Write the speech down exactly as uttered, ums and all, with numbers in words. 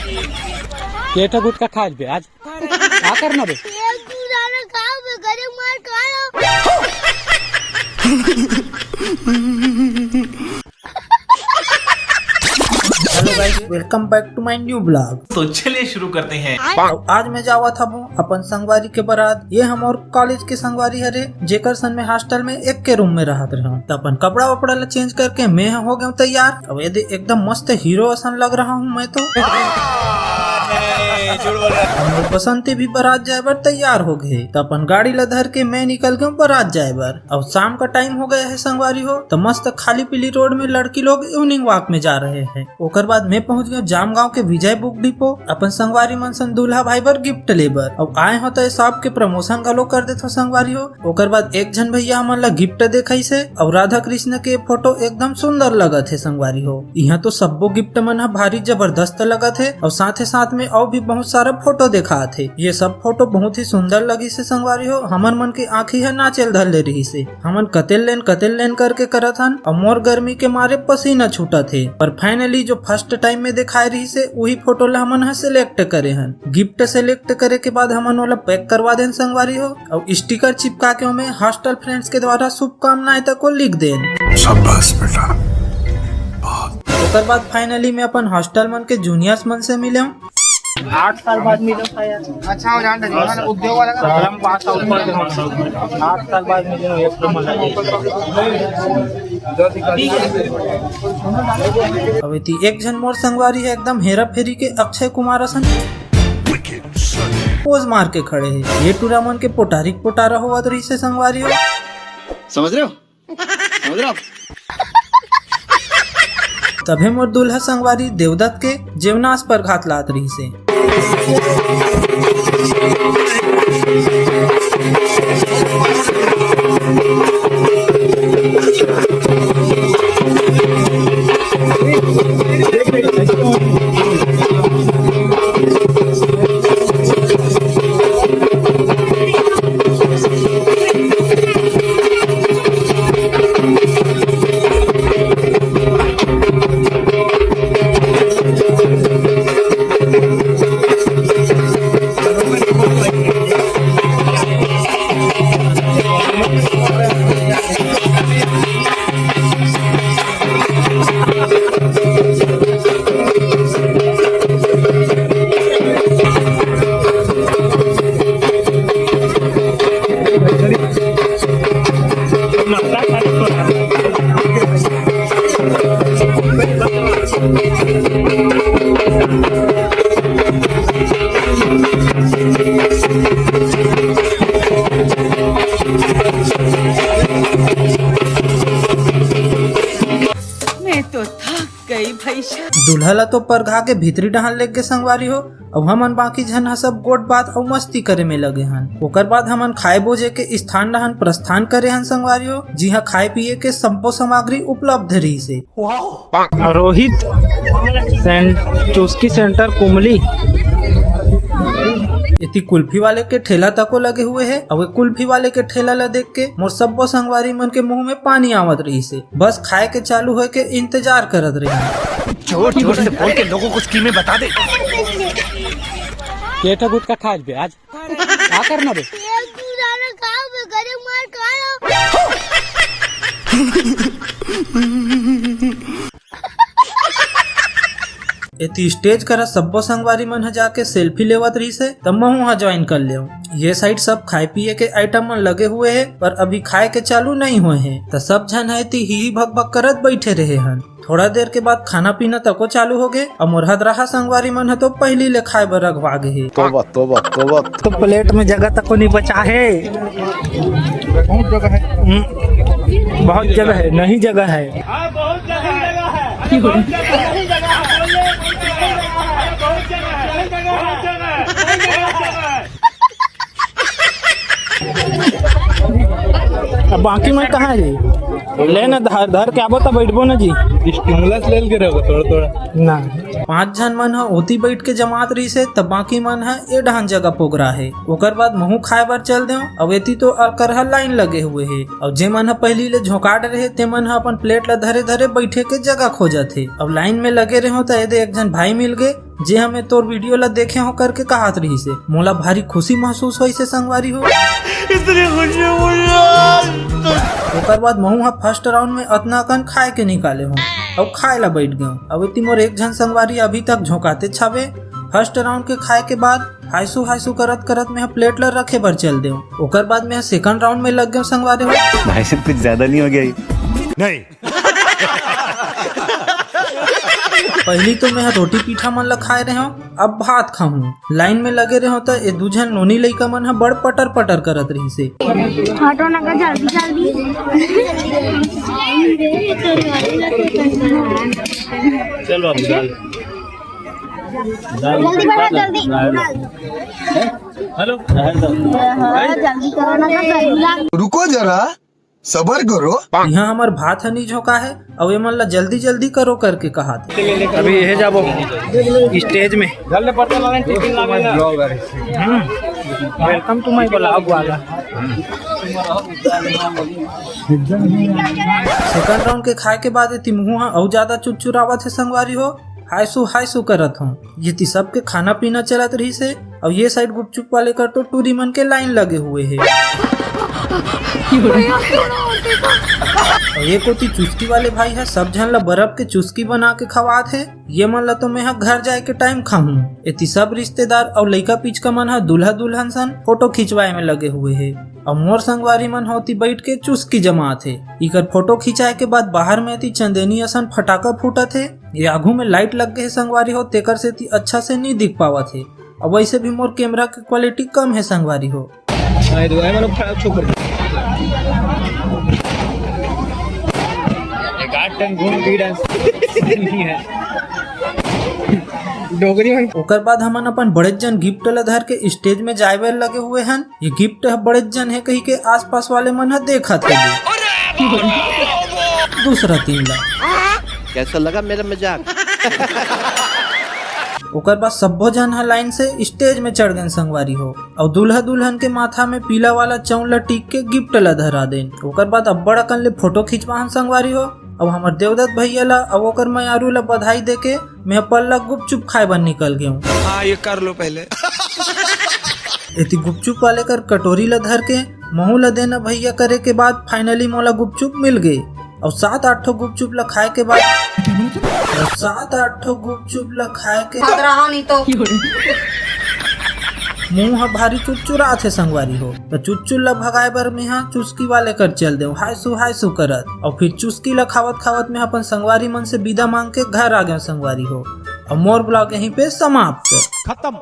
के ठा गुटखा खाए बे आज? का करना बे? एक दू दाना खाओ बे, गरीब मार खाओ। Hello guys, welcome back to my new vlog। तो चलिए शुरू करते हैं। तो आज मैं जावत हूँ अपन संगवारी के बारात। ये हमर कॉलेज के संगवारी हरे, जेकर सन में हॉस्टल में एक के रूम में रहत रहे। त अपन कपड़ा वपड़ा ला चेंज करके मैं हो गया तैयार। अब ये दे एकदम मस्त हीरो असन लग रहा हूँ मैं तो। हमर बसंती भी बारात जाए बर तैयार हो गए, त अपन गाड़ी ला धर के मैं निकल गया बारात जाए बर। अब शाम का टाइम हो गया है संगवारी हो, त मस्त खाली पीली रोड में लड़की लोग इवनिंग वॉक में जा रहे हैं। ओकर बाद मैं पहुंच गया जामगांव के विजय बुक डिपो, अपन संगवारी मन सन दूल्हा भाई बर गिफ्ट ले बर। अब आए हो त ये शॉप के प्रमोशन घलो कर देथो संगवारी हो। ओकर बाद एक झन भैया हमन ला गिफ्ट देखाइस हे, अउ राधा कृष्ण के फोटो एकदम सुंदर लगत हे संगवारी हो। इहाँ तो सब्बो गिफ्ट मन ह भारी जबरदस्त लगत हे, अउ साथ ही साथ में अउ भी बहुत सारा फोटो देखात हे। ये सब फोटो बहुत ही सुंदर लगिस हे संगवारी हो। हमर मन के आँखी ह नाचेल धर ले रहिस हे। हमन कतेल लेन, कतेल लेन करके करत हन, अउ मोर गर्मी के मारे पसीना छूटत हे। पर finally जो first time में देखाए रहिस हे, उही फोटो ला हमन ह select करे हन। गिफ्ट select करे के बाद हमन ओला पैक करवा देन संगवारी हो, अउ स्टिकर चिपका के ओमे हॉस्टल फ्रेंड्स के द्वारा शुभकामनाएं तक को लिख देन। शाबाश बेटा, बहुत। ओकर बाद finally मैं अपन हॉस्टल मन के जूनियर्स मन से मिले हूँ। आठ साल बाद मिलो था यार। अच्छा हो जान दे, उद्योग वाला का। हम पास आउट कर दे हम सब। आठ साल बाद मिले हूँ, एक नंबर लगे। अब इति एक झन मोर संगवारी है, एकदम हेरा फेरी के अक्षय कुमार असन पोज मार के खड़े है। ये टूरा मन के पोटारी पोटारा होवत रहिस हे संगवारी हो। समझ रहे हो? समझ रहे हो आप? तभे मोर दूल्हा संगवारी देवदत्त के जेवनास परघात लात रहिस हे। मैं तो थक गई भाई साहब। दूल्हा ला तो परघा के भीतरी डहान लेग गे संगवारी हो, अउ हमन बाकी झन ह सब गोठ बात अउ मस्ती करे में लगे हन। ओकर बाद हमन खाए बोजे के स्थान डहान प्रस्थान करे हन संगवारी हो, जिहां खाए पिए के सब्बो सामग्री उपलब्ध रहिस हे। रोहित सें-, चुस्की सेंटर कुमली। एती कुल्फी वाले के ठेला तको लगे हुए हे, अउ ए कुल्फी वाले के ठेला ला देख के मोर सब्बो संगवारी मन के मुंह में पानी आवत रहिस हे। बस खाए के चालू होए के इंतजार करत रहिन। जोर जोर से बोल के लोगों को स्कीमें बता दे। के ठा गुटखा खाए बे आज? का करना बे? एक दू दाना खाओ बे, गरीब मार खाओ। एती स्टेज करा सब्बो संगवारी मन ह जाके सेल्फी लेवत रहिस हे, त महू ह ज्वाइन कर लेव। ये साइड सब खाए पिए के आइटम मन लगे हुए हे, पर अभी खाए के चालू नहीं होए हे, त सब झन ह एती ही ही भक भक करत बैठे रहे हन। थोड़ा देर के बाद खाना पीना तको चालू हो गे, अउ मोर हदराहा संगवारी मन ह तो पहिली ले खाए बर रखवा गे हे। तोबा, तोबा, तोबा। तो प्लेट में जगह तको नहीं बचा है। बहुत जगह है। हम्म, बहुत जगह है, नहीं जगह है। हाँ, बहुत जगह है। बहुत जगह है। बहुत जगह है। अब बाकी मन कहाँ हे? ले ना, धर, धर के आबो त बैठबो ना जी। स्टिमुलस ले के रहो थोड़ा थोड़ा। ना, पांच झन मन ह ओती बइठ के जमात रहिस हे, त बाकी मन ह ए डहन जगह पोगरा हे। ओकर बाद महूं खाए बर चल देंव। अब एती तो अलकरहा लाइन लगे हुए हे, अउ जे मन ह पहिली ले झोंकाट रहे, ते मन ह अपन प्लेट ला धरे धरे बइठे के जगह खोजत हे। अब लाइन में लगे रहेंव, त एदे एक झन भाई मिल गे, जे हमें तोर वीडियो ला देखे हों करके कहत रहिस हे। मोला भारी खुशी महसूस होइस हे संगवारी हो। इतनी खुशी मुझे आज तक। ओकर बाद महूं ह फर्स्ट राउंड में अतना अकन खाए के निकाले हों, अउ खाए ला बइठ गेंव। अब एती मोर एक झन संगवारी अभी तक झोंकाते छावे। फर्स्ट राउंड के खाए के बाद हायसू हायसू करत करत मैं ह प्लेट ला रखे बर चल देंव। ओकर बाद मैं ह सेकंड राउंड में लग गेंव संगवारी हो। भाई साहब, कुछ ज्यादा नहीं हो गया ये? नहीं। पहिली तो मैं ह रोटी पीठा मन ला खाए रहेंव, अब भात खाहूं। लाइन में लगे रहेंव, त ए दू झन नोनी लइका मन ह बड़ पटर पटर करत रहिस हे। हटो ना का, जल्दी जल्दी। चलो अब दाल, दाल जल्दी बढ़ा, जल्दी। हेलो, हाँ, जल्दी करो ना का, जल्दी। रुको जरा, सबर करो। इहाँ हमर भात ह नी झोंका हे, अउ एमन ला जल्दी जल्दी करो करके कहात हे। अभी यही जाबो स्टेज में। घर ले बर्तन लाने, टिफिन लाने ना। वेलकम टू माय ब्लॉग वाला। सेकंड राउंड के खाए के बाद एती मुहूं ह अउ ज्यादा चुरचुरावत हे संगवारी हो। हायसू हायसू करत हों। एती सबके खाना पीना चलत रहिस हे, अउ ये साइड गुपचुप वाले कर तो टूरी मन के लाइन लगे हुए हे। अउ ये कोती चुस्की वाले भाई ह सब झन ला बर्फ के चुस्की बना के खवात हे। ये मन ला तो मैं ह घर जाए के टाइम खाहूं। एती सब रिश्तेदार अउ लइका पिचका मन ह दूल्हा दुल्हन सन फोटो खिंचवाए में लगे हुए हे, अउ मोर संगवारी मन ह ओती बइठ के चुस्की जमात हे। इकर फोटो खिंचाए के बाद बाहर में एती चंदेनी असन फटाका फूटत हे। ये आगू में लाइट लग गे हे संगवारी हो, तेकर सेती अच्छा से नी दिख पावत हे। अब वैसे भी मोर कैमरा के क्वालिटी कम हे संगवारी हो। ओकर बाद हमन अपन बड़े जन गिफ्ट ला धर के स्टेज में जाए बर लगे हुए हन। ये गिफ्ट ह बड़े जन हे कही के आसपास वाले मन ह देखत हे। दूसरा तीन ला। कैसा लगा मेरा मजाक? ओकर बाद सब्बो जन ह लाइन से स्टेज में चढ़ गए संगवारी हो, अउ दूल्हा दुल्हन के माथा में पीला वाला चौन ला टीक के गिफ्ट ला धरा देन। ओकर बाद अब्बड़ अकन ले फोटो खिंचवाहन संगवारी हो, अउ हमर देवदत्त भैया ला अउ ओकर मयारू ला बधाई देके मैं पल्ला गुपचुप खाए बर निकल गेहूं। हाँ, ये कर लो पहले। एती गुपचुप वाले कर कटोरी ला धर के महू ला देना भैया करे के बाद finally मोला गुपचुप मिल गे। अउ सात आठ ठो गुपचुप ला खाए के बाद, अउ सात आठ ठो गुपचुप ला खाए के खतरा हा नहीं तो। मुंह ह भारी चुरचुरात हे संगवारी हो, त चुरचुर ला भगाए बर मेहा चुस्की वाले कर चल देव, हाय सु हाय सु करत। अउ फिर चुस्की ला खावत खावत मैं अपन संगवारी मन से विदा मांग के घर आ गेव संगवारी हो। अउ मोर ब्लॉग यहीं पे समाप्त। खत्म।